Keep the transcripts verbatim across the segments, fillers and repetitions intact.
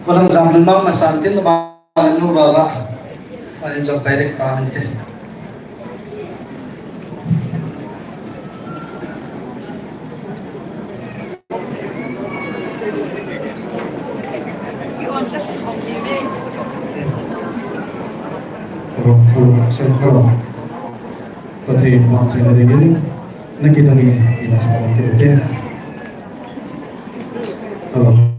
Kolang jam lungmang masan tin, nu Vava. Panin jong pai lek pa min tin. Pathen vangsetna dingin, na kidang in, ina sa ong kit te. Hello.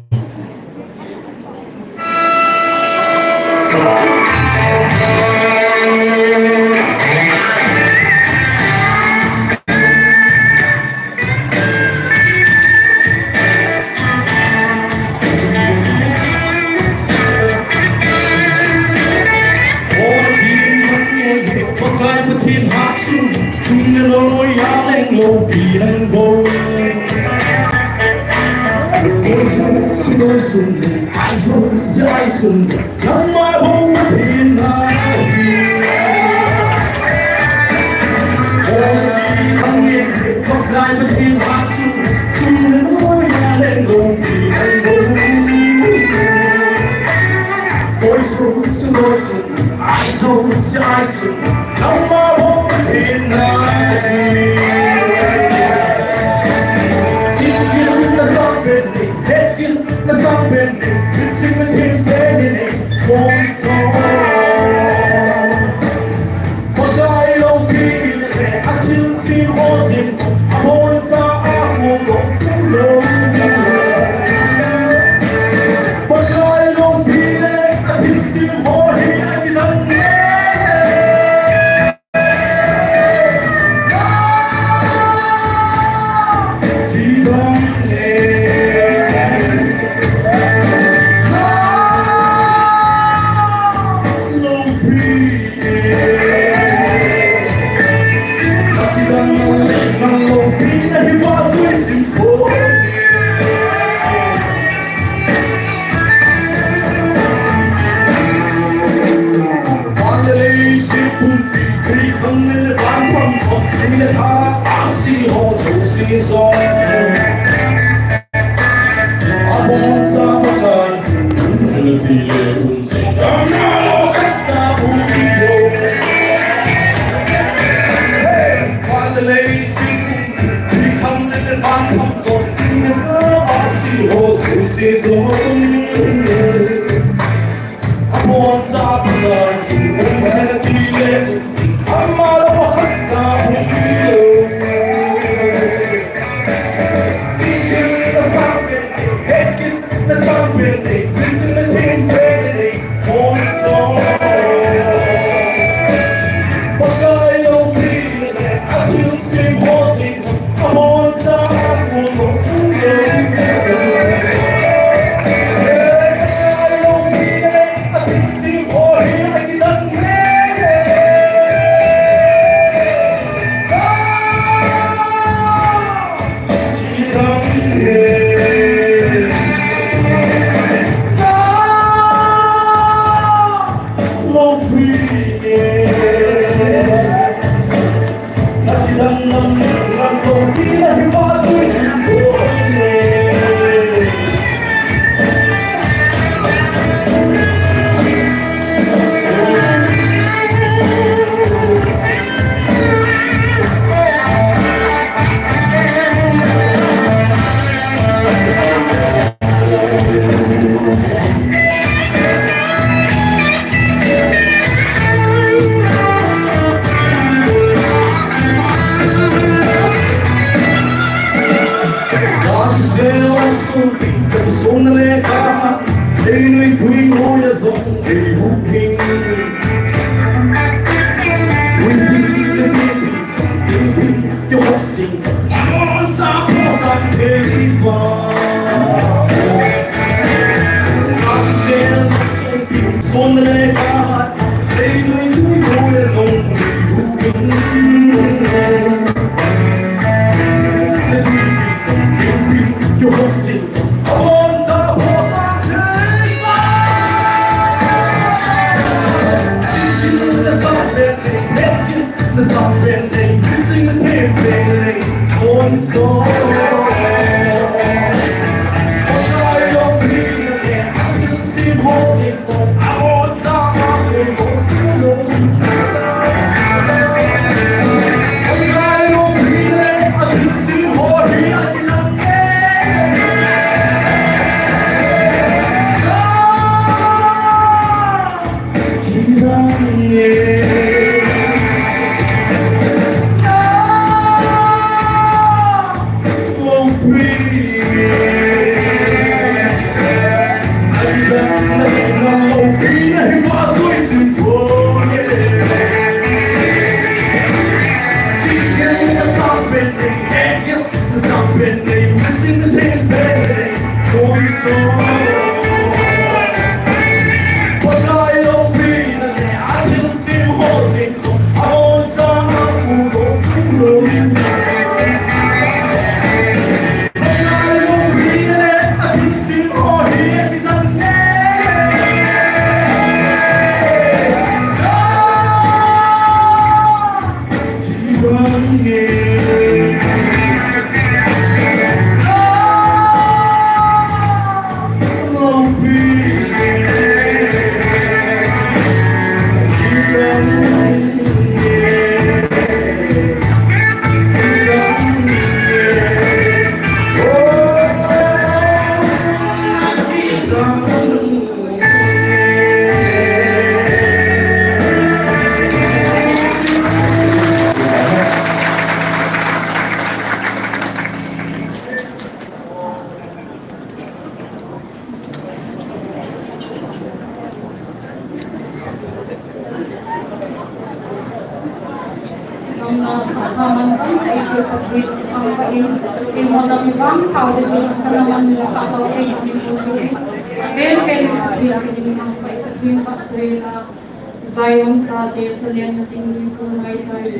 Zion chate salen na ding ni chu ngai tai.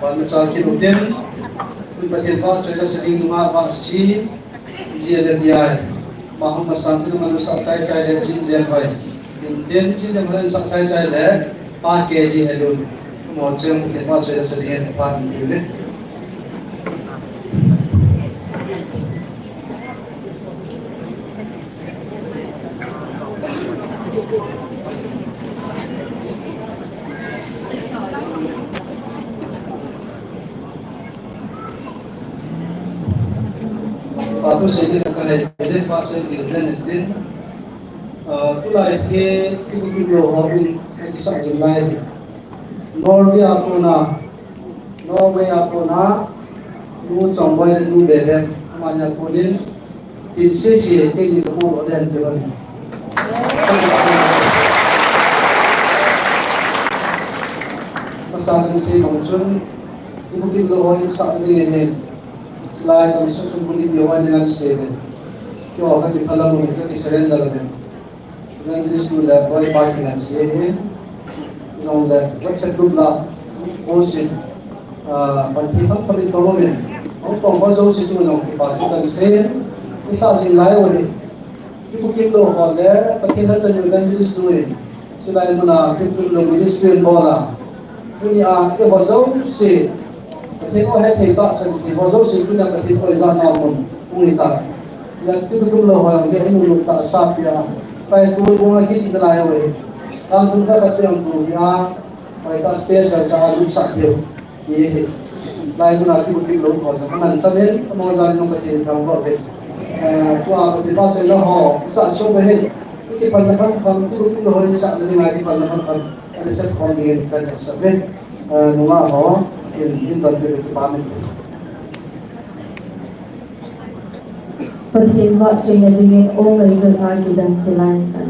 Pan na chal kit u tin, Pathen vahchoi le sa ding nunga vahsi, G L F D I, Maham Masang tin manu sa chai chai le Chin Jem Hoi. Tin tin Chin Jem Hoi sa chai chai le Pa K G Helun. Mo chen Pathen vahchoi le sa ding pa ni le. Patu seni kata hai, biden pa sen din den din. Ah, tulai ke tu tu lo ho in, ai kisa jin lai. Norway a kona, Norway a kona, Nu Chongboi le Nu Bebem, amani a konin, tin sese, keini kapu lo den te bani. Masa kan se bang chun, Tibukim lo ho in sa ni he. Silai kan suk suk buli ti ho ni kan se he. Kio ka ki phala mo ka ki surrender me. Evangelist nu le, Roy pa ki ngan se hin. Jong le, WhatsApp group la, post in. Ah, pan thi tham tham in pang min. Hong pang ho jo si chu jong ki pa ki ngan se hin. Isa jing lai o hi. Ki bukim lo ho le, Pathen la chan evangelist nu hin. Silai muna, ki tum lo ministry in bola. Tuni a, eiho jouse, Pathen o hethei tahsan, eiho jouse, tuni a Pathen o ijat na mun, hung hi tai. Ijat Tibukim lo ho jong, hi inung lung tahsa pia. Pai tu bunga kiti nalai ho hi. Kan tun khat khat pe ang tu pia. Pai ta stage, pai ta lung sa tiu. Hi hi. Lai muna kimu ding lou ho jong aman tamin, amaho jal in jong Pathen thangvah uve. Eh, tua Pathen vahchoina ho, sa sung uva hin, kipalna kham kham, tu tu ho in sa na dinga kipalna kham kham, ana sep khom dingin kahin tahsan uve. Eh, nungah ho, in, in donbut uva kipa min. Pathen vahchoina dingin o ngailutna kidan tilai san.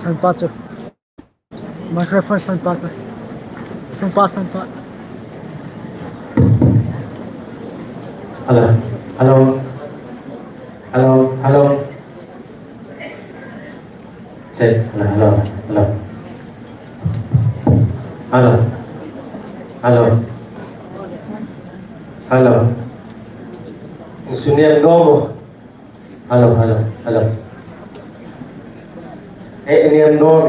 Sanpa chu. Microphone sanpa chu. Sanpa, sanpa. Hello. Hello. Hello. Hello. Say, hello, hello, hello. Hello. Hello. Hello. Sunian Gomo. Hello, hello, hello. Eh, Nian Gomo.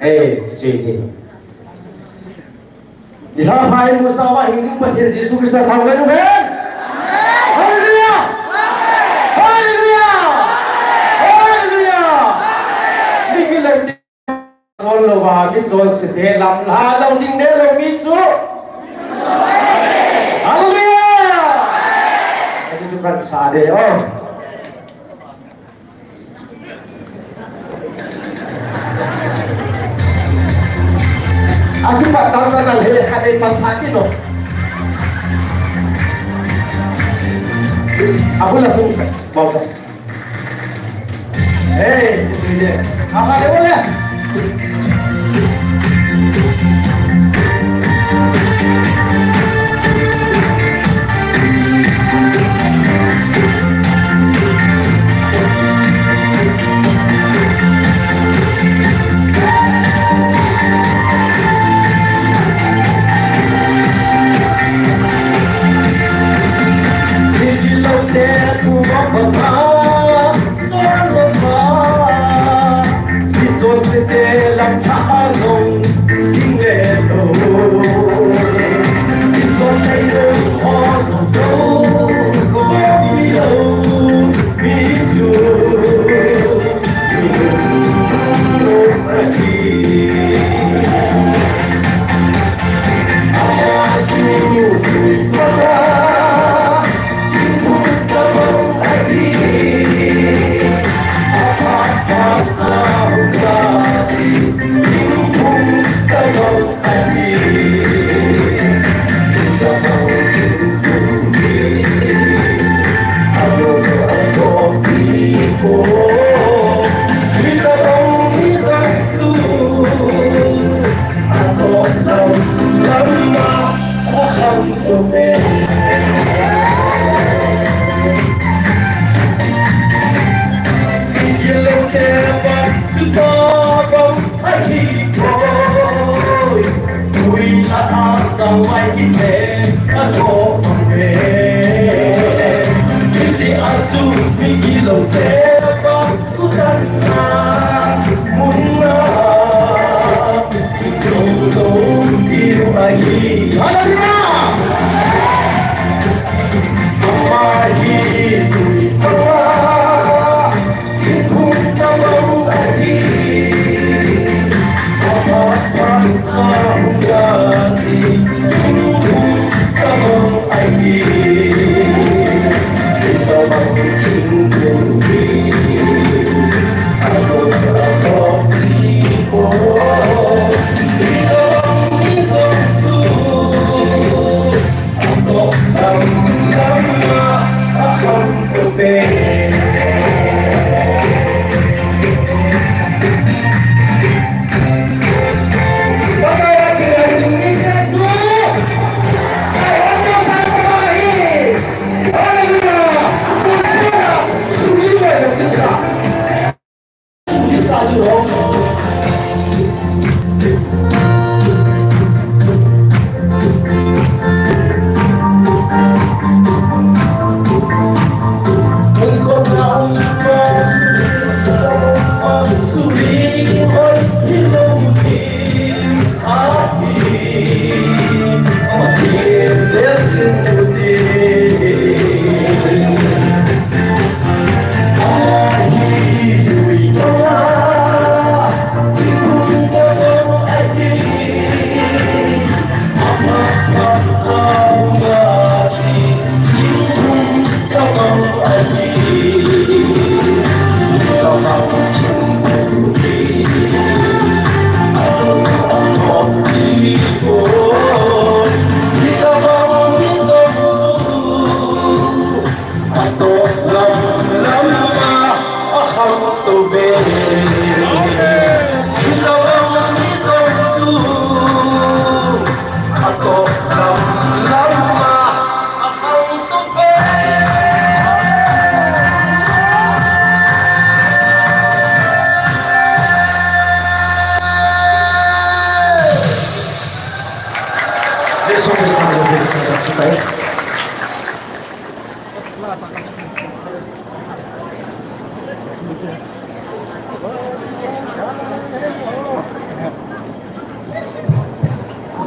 Eh, sini. Ni lha pha i mu sa uva hing jing Pathen Jesu Christa thangvah in um hen. Hallelujah! Hallelujah! Hallelujah! Ni ki lem chon lou va, mi chonse te lam lha lou ding ne lou mi chu. Hallelujah! Ati chu kan sa de o. Aki pa tang sa na le ka dei pa pa ki no. Abu la sung bol. Hey, sui de. Apa de bol ya?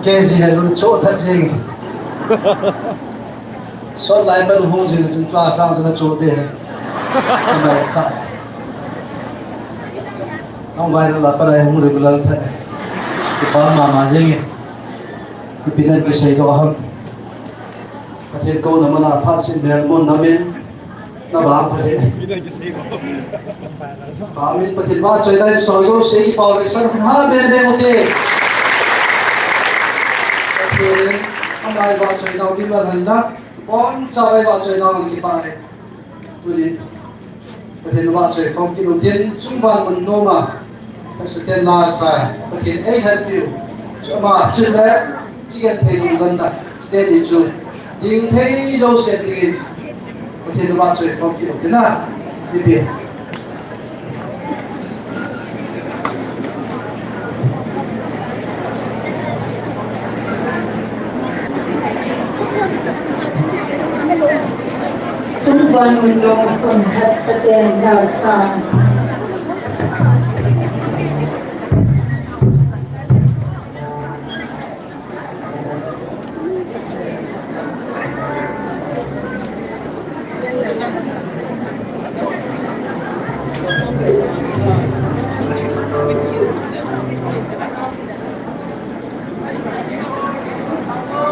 Kei ji he lun cho that jing. Sot lai pan hung jing chun chua sang chun cho de. Amai kha. Ang vai la pa lai hung ri la tha. Kipa mama jing. Kipi nan kisei doh ham. Pathen kouna mana phat sin bel mun namin. Na bang Pathen. Bang min Pathen vahchoina in soi jouse kipah le san ha ben ben ute. Pathen amai vahchoina u ni ma han la. Boncha vai vahchoina u ni kipah e. Tunin Pathen vahchoi khom kit utin, chungvang mun noma, Pathen la sa, Pathen ei han piu, chuma chule, chigen thei mun landa, state ni chu, ding thei jouse dingin, Pathen vahchoi khom kit utin a, ni pi. Chungvang mun noma kon hat sa ten la sa.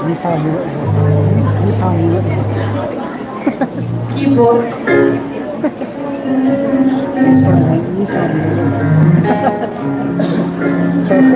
Ni sa ni, ni sa ni. Keyboard. Ni sa ni, ni sa ni. Sa ni.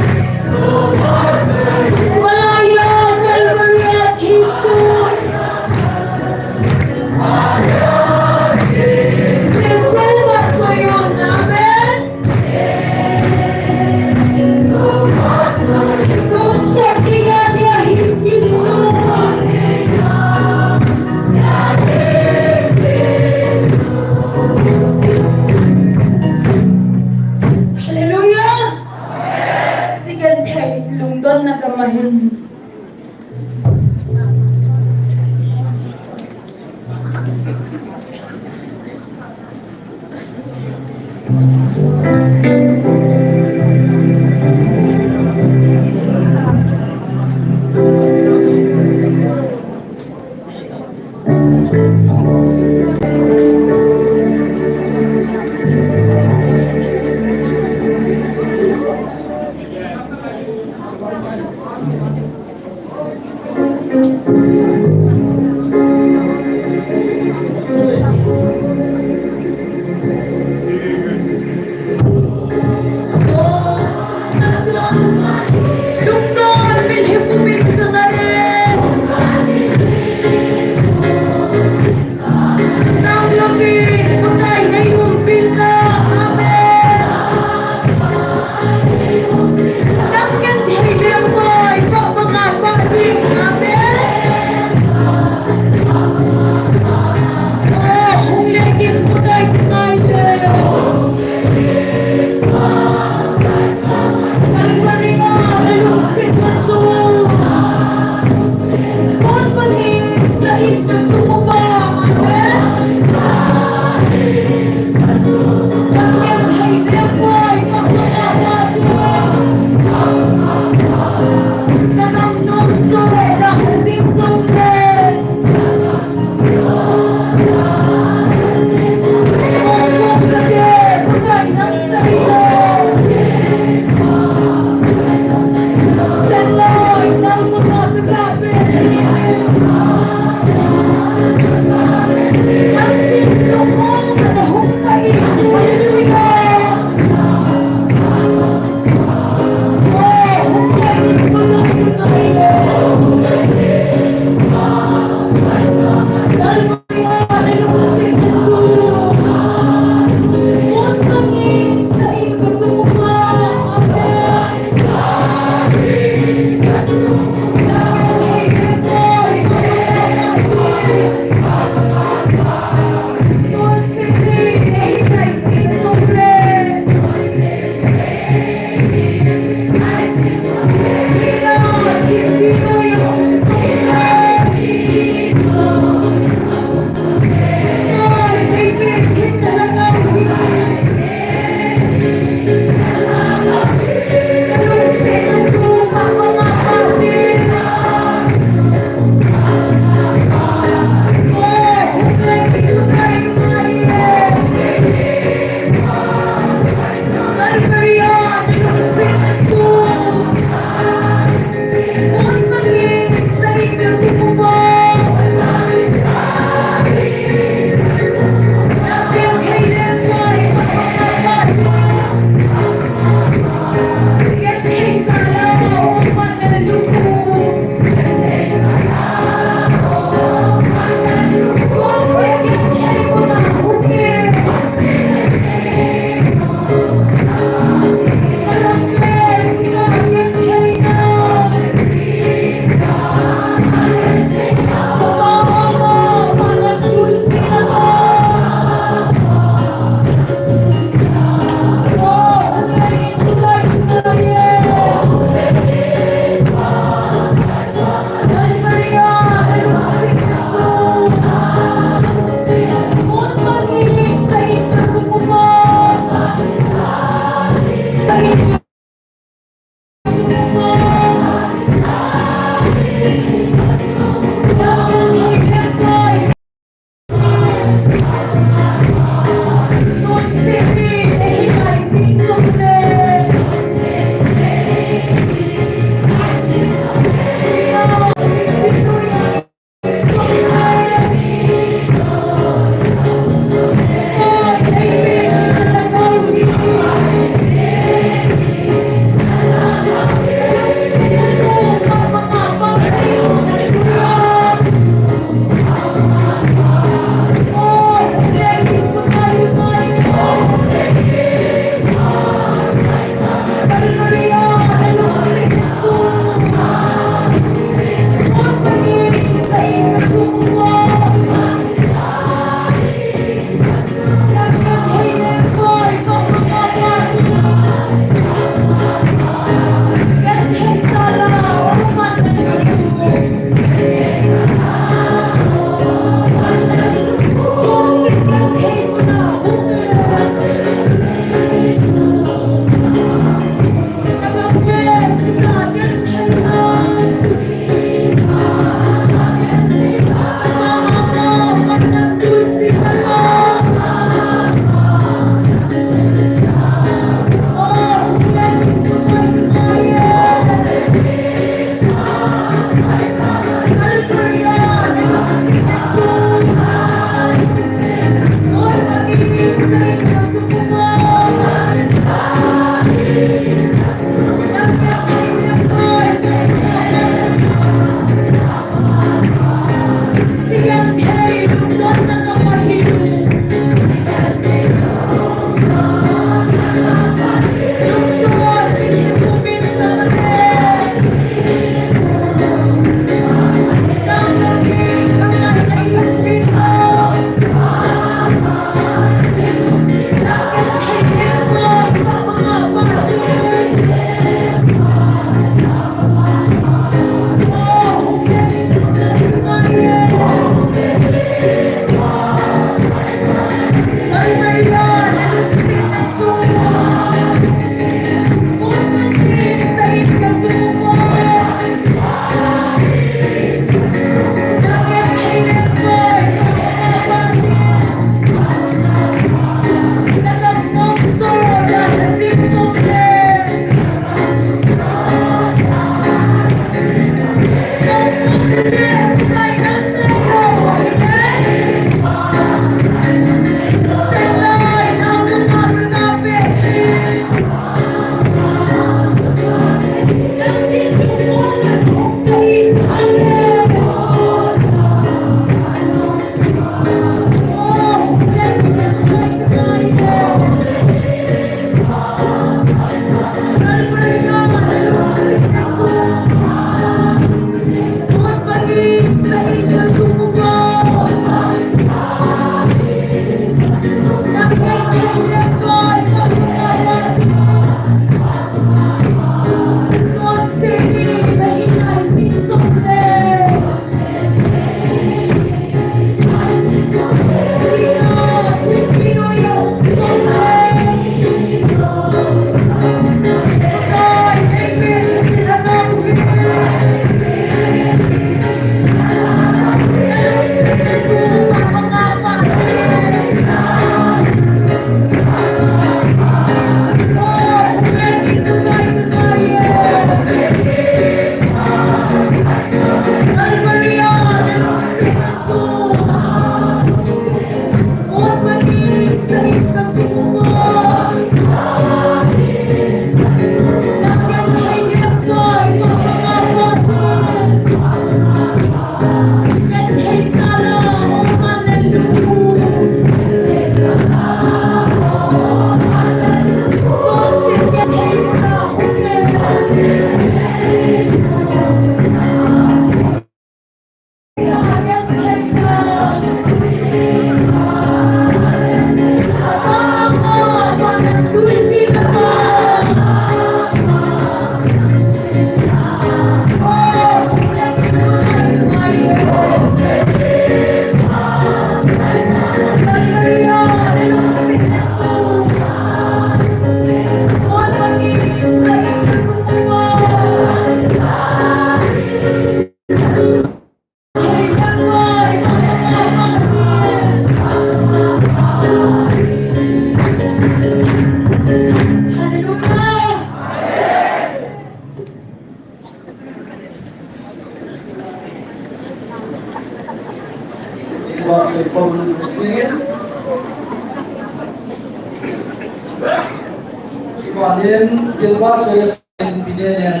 Ibanin, Gilbert Sales in Pinenen,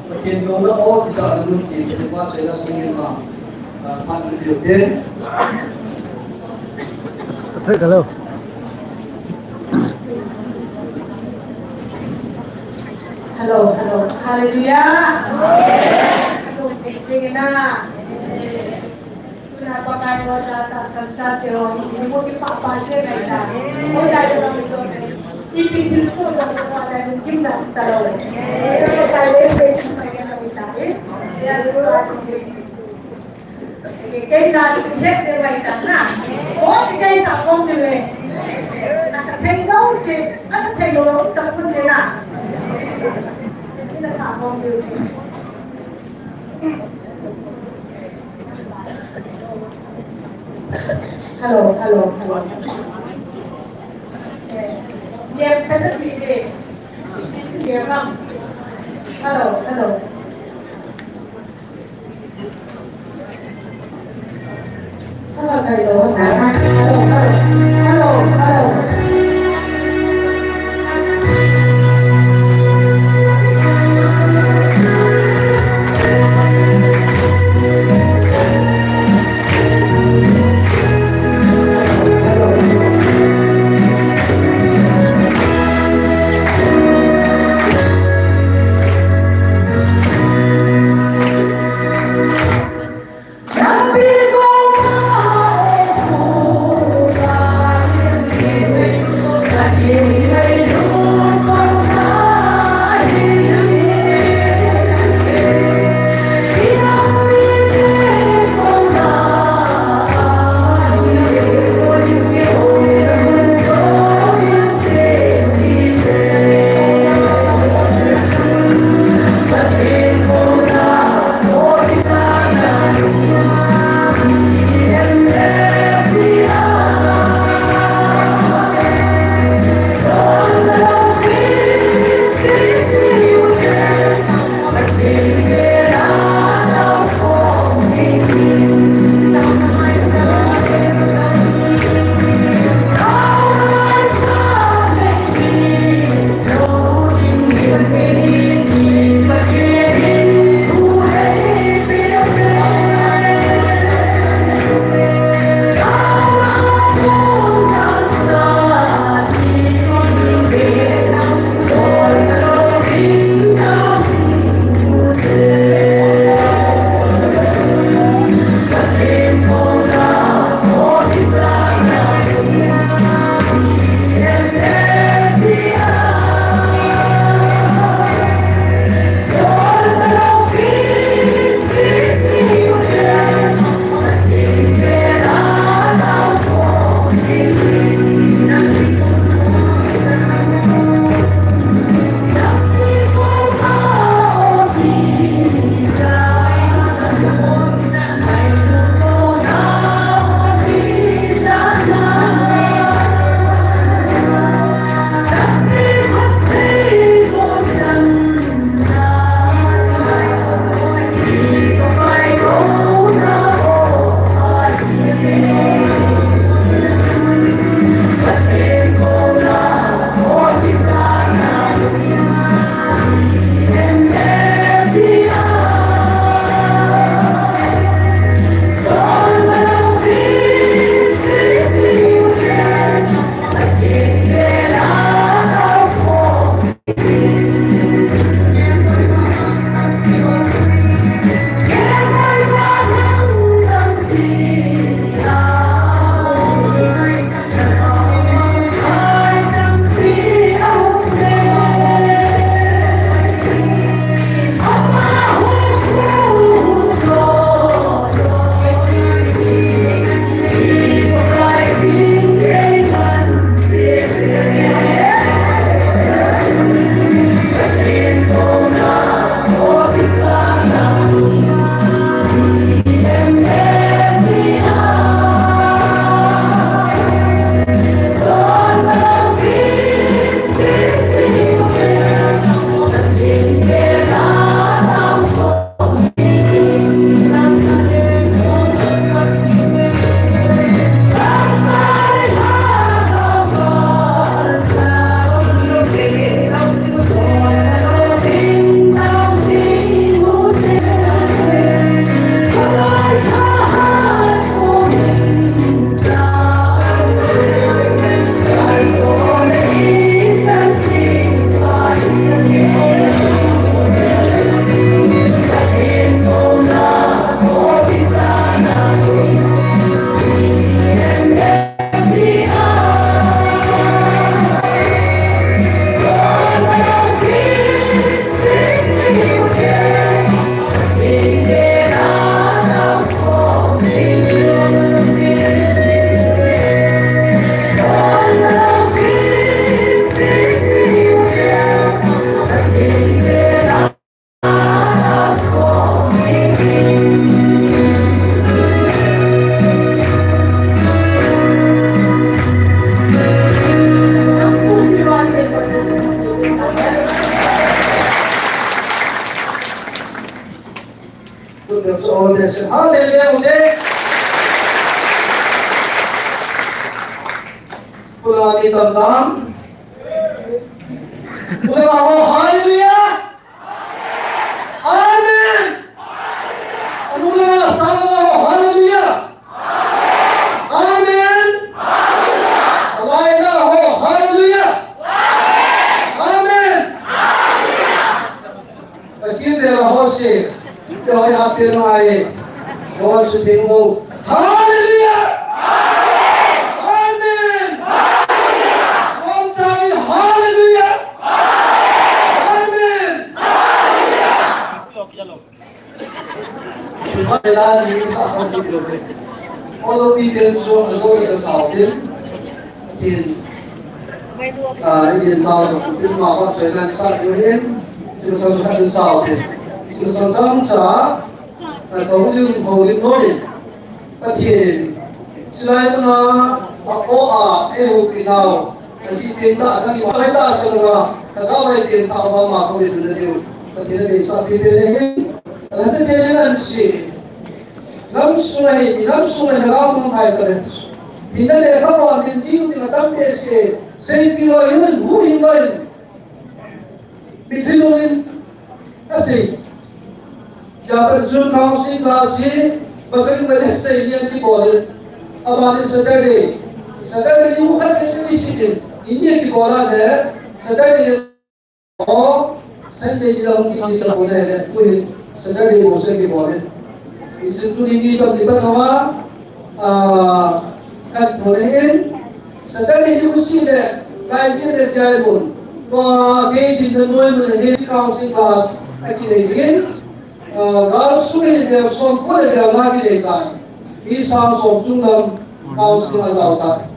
Pathen gou la o, isa alun ti, Gilbert Sales in ma, ah, pan video te. Hello. Hello, hello. Hallelujah. Hello, sing na. Tuna Pakai roja ta san san te ho, ni mo ki pa pa se na ta. Mo dai lo mi to ne. Ipi thil soh jong ko dai lo kim na ta lo. Ko dai le se ki sa ke na mi ta. Eh? Ya lo a ki. Ke ke na ki he se mai ta na. Ko ki kai sa kong de le. Asa thei lo se, asa thei lo ta kun de na. Ki na sa kong de le. Hello, hello, hello. Game set ti ve. Game bang. Hello, hello. Hello, hello, hello, hello, hello. Hallelujah, ute. Pula mi tam tam. Pula ho, hallelujah. Amen. Anu le asang ho, hallelujah. Amen. Alai la ho, hallelujah. Amen. Ka kimvel a ho se, te hoi ha pe no ai. Ko su ding ho. Hallelujah! Amen! Kom chang in hallelujah! Amen! Hallelujah! Tua hi la ni sa ko si yo ke. Ko lo pi den so a zo ka sa o din. Tin. A, i din ta zo tin ma ko se lan sa yo hin. Tin sa ka sa o din. Tin sa sa sa. A, ko li ho li no din. Pathen. Silai na a ko a e ho pi nau. Ajih pen tah, nang i vai tah a sa lou a, ka ga vai pen tah a ma ko i luna diu. Pathen in adeisah pi pen ahi. Lhase teni nan si. Lam sunga hi, lam sunga hi, lam mong hai ta le. Hinna le kha pa min ji u ding a tam pe se. Sei pi lou in, hu hin lou in. Mitlhi lungin asei. Chapel June counseling class hi, pasal in balik sa inyan kibol in. Abang in Saturday. Saturday ni ukhat sa inyan isitin. Inyan kibol in eh. Saturday o Sunday ni lang kibol in eh. Kuhin Saturday o sa kibol in. Isin tu ni ni tam lipat nawa. Ah, kan pore in. Saturday ni kusi le, lai si le jai bun. Tua kei din na noi mun he counseling class a kinei jingin. Ah, gal sumi le som ko le jai ma kinei tai. Hi sang som chung lam counseling a jao tai.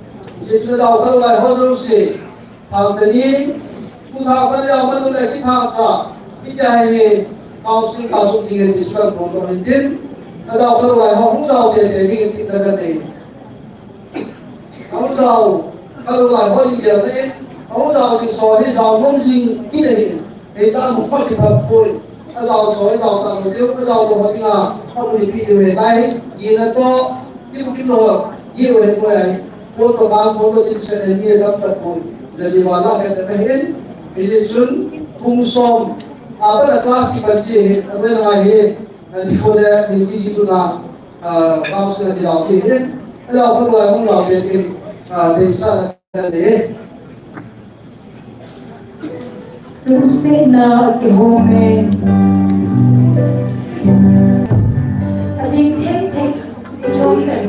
Jesu jao tai lai ho jo si. Thang chani, ku thang chani a man le ki thang cha. Ki jai he counseling class u jingin ti suan ko to hin din. A jao tai lai ho hung jao te te jingin ti na ka te. Ahung jao, ka lo lai ho in gel na in, ahung jao jing so hi jao nom jing in ahi. Hei ta mo ho ki phat poi. A jao so, a jao ta lo deu, a jao lo ho dinga, a u ni pi deu he lai, gi na to, ki bu ki lo, gi u he poi ai. Ko to ka, ko to tin se ne mi dam phat poi. Jadi wala ka ta hin, hi sun, pung som, a ba la class ki ban ji he, a ba la he, a ni ko le, ni ki si tu na, Ah, bang sunga ti lau ti hin, lau kha lau hung lau ti hin, ah, deisah na ni. Lungsetna kihom e. Ading thei thei, kihom thei.